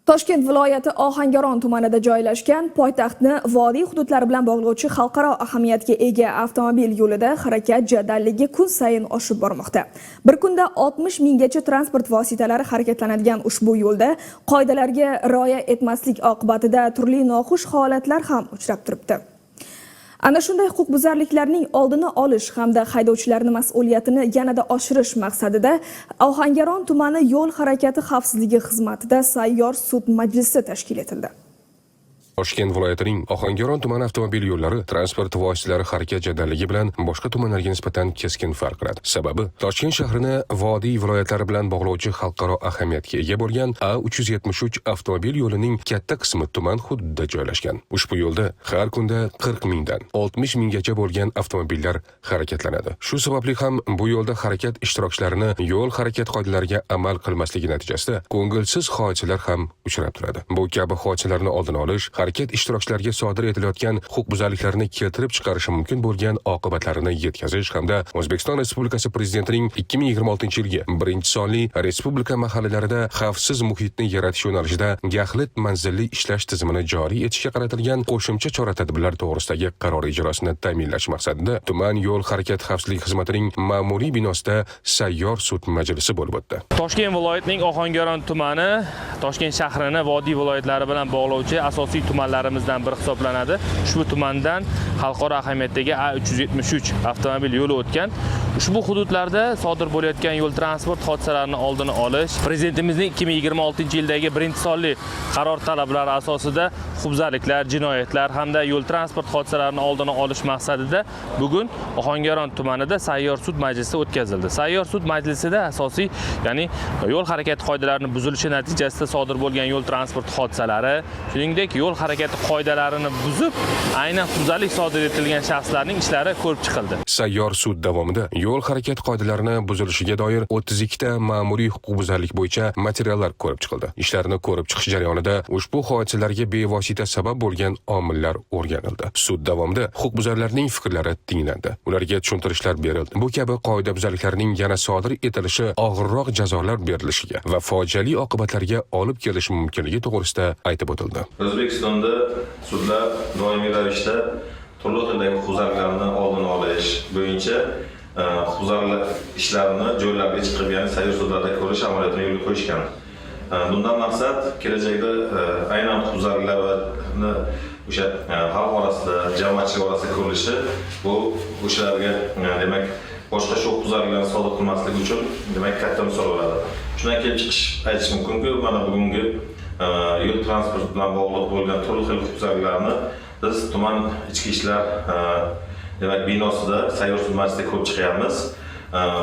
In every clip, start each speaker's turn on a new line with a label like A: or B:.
A: Toshkent viloyati Ohangaron tumanida joylashgan poytaxtni vodiy hududlari bilan bog'lovchi xalqaro ahamiyatga ega avtomobil yo'lida harakat jadalligi kun sayin oshib bormoqda. Bir kunda 60 minggacha transport vositalari harakatlanadigan ushbu yo'lda qoidalarga rioya etmaslik oqibatida turli noxush holatlar ham uchrab turibdi. Ana shunday huquqbuzarliklarning oldini olish hamda haydovchilarning mas'uliyatini yanada oshirish maqsadida Ohangaron tumani yo'l harakati xavfsizligi xizmatida sayyor sud majlisi tashkil etildi.
B: Toshkent viloyatining Ohangaron tumani avtomobil yo'llari transport vositalari harakat jadalligi bilan boshqa tumanlarga nisbatan keskin farq qiladi. Sababi, Toshkent shahrini vodiy viloyatlari bilan bog'lovchi xalqaro ahamiyatga ega bo'lgan A373 avtomobil yo'lining katta qismi tuman hududida joylashgan. Ushbu yo'lda har kunda 40 mingdan 60 minggacha bo'lgan avtomobillar harakatlanadi. Shu sababli ham bu yo'lda harakat ishtirokchilarini yo'l harakat qoidalariga amal qilmasligi natijasida ko'ngilsiz hodisalar ham uchrab turadi. Bu kabi hodisalarni oldini olish, harakat ishtirokchilariga sodir etilayotgan huquqbuzarliklarni keltirib chiqarishi mumkin bo'lgan oqibatlarini yetkazish hamda O'zbekiston Respublikasi Prezidentining 2026-yilgi birinchi sonli respublika mahallalarida xavfsiz muhitni yaratish yo'nalishida yaxlit manzilli ishlash tizimini joriy etishga qaratilgan qo'shimcha chora-tadbirlar to'g'risidagi qaror ijrosini ta'minlash maqsadida tuman yo'l harakat xavfsizligi xizmatining ma'muriy binosida sayyor sud majlisi bo'lib o'tdi.
C: Toshkent viloyatining Ohangaron tumani Toshkent shahrini vodiy viloyatlari bilan bog'lovchi asosiy tumanlarimizdan biri hisoblanadi. Ushbu tumandan xalqaro ahamiyatdagi A373 avtomobil yo'li o'tgan. Ushbu hududlarda sodir bo'layotgan yo'l transport hodisalarini oldini olish, Prezidentimizning 2026-yildagi birinchi sonli qaror talablari asosida huquqbuzarliklar, jinoyatlar hamda yo'l transport hodisalarini oldini olish maqsadida bugun Ohangaron tumanida sayyor sud majlisi o'tkazildi. Sayyor sud majlisida asosiy, ya'ni yo'l harakati qoidalarini buzilishi natijasida sodir bo'lgan yo'l transport hodisalari, shuningdek, yo'l harakati qoidalarini buzib, aynan huquqbuzarlik sodir etilgan shaxslarning ishlari ko'rib chiqildi.
B: Sayyor sud davomida yo'l harakat qoidalarini buzilishiga doir 32 ta ma'muriy huquqbuzarlik bo'yicha materiallar ko'rib chiqildi. Ishlarni ko'rib chiqish jarayonida ushbu hodisalarga bevosita sabab bo'lgan omillar o'rganildi. Sud davomida huquqbuzarlarning fikrlari tinglandi. Ularga tushuntirishlar berildi. Bu kabi qoidabuzarliklarning yana sodir etilishi og'irroq jazolar berilishiga va fojiali oqibatlarga olib kelishi mumkinligi to'g'risida aytib o'tildi.
D: O'zbekistonda sudlar doimiy ravishda turli xildagi huquqbuzarliklarni oldini olish bo'yicha huquqbuzarlik ishlarini joylarga chiqib, ya'ni sayyor sudlarda ko'rish amaliyotini yo'lga qo'yishgan. Bundan maqsad kelajakda aynan huquqbuzarliklarni o'sha xalq orasida, jamoatchilik orasida ko'rilishi, bu o'shalarga demak, boshqa shu huquqbuzarliklarni sodir qilmaslik uchun, demak, katta misol bo'ladi. Shundan kelib chiqish aytish mumkinki, mana bugungi yo'l transport bilan bog'liq bo'lgan turli xil huquqbuzarliklarni biz tuman ichki ishlar demak, binosida sayyor sud majlisida ko'rib chiqyapmiz.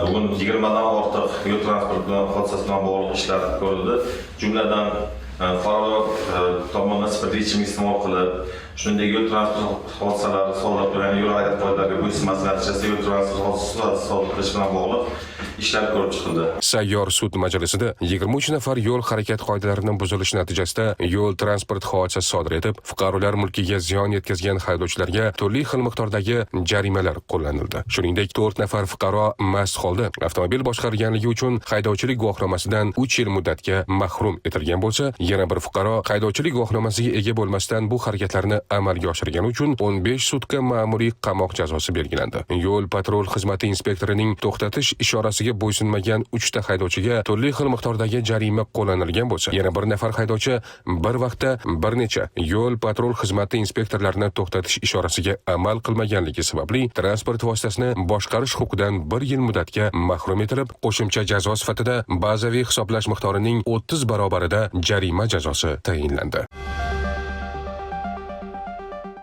D: Bugun 20 dan ortiq yo'l transport bilan hodisasi bilan bog'liq ishlar ko'rildi. Jumladan, fuqarolar tomonidan spirtli ichimlik iste'mol qilib, shuningdek, yo'l transport hodisalari sodir qilgan, yo'l harakat qoidalariga bo'ysunmaslik natijasida yo'l transport hodisasi sodir qilish bilan bog'liq ishlar ko'rib chiqildi.
B: Sayyor sud majlisida 23 nafar yo'l harakat qoidalarini buzilishi natijasida yo'l transport hodisasi sodir etib, fuqarolar mulkiga ziyon yetkazgan haydovchilarga turli xil miqdordagi jarimalar qo'llanildi. Shuningdek, 4 nafar fuqaro mast holda avtomobil boshqarganligi uchun haydovchilik guvohnomasidan 3 yil muddatga mahrum etilgan bo'lsa, yana bir fuqaro haydovchilik guvohnomasiga ega bo'lmasdan bu harakatlarni amalga oshirgani uchun 15 sutka ma'muriy qamoq jazosi belgilandi. Yo'l patrul xizmati inspektorining to'xtatish ishorasiga bo'ysunmagan 3 ta haydovchiga turli xil miqdordagi jarima qo'llanilgan bo'lsa, yana bir nafar haydovchi bir vaqtda bir necha yo'l patrul xizmati inspektorlarini to'xtatish ishorasiga amal qilmaganligi sababli transport vositasini boshqarish huquqidan bir yil muddatga mahrum etilib, qo'shimcha jazo sifatida bazaviy hisoblash miqdorining 30 barobarida jarima jazosi tayinlandi.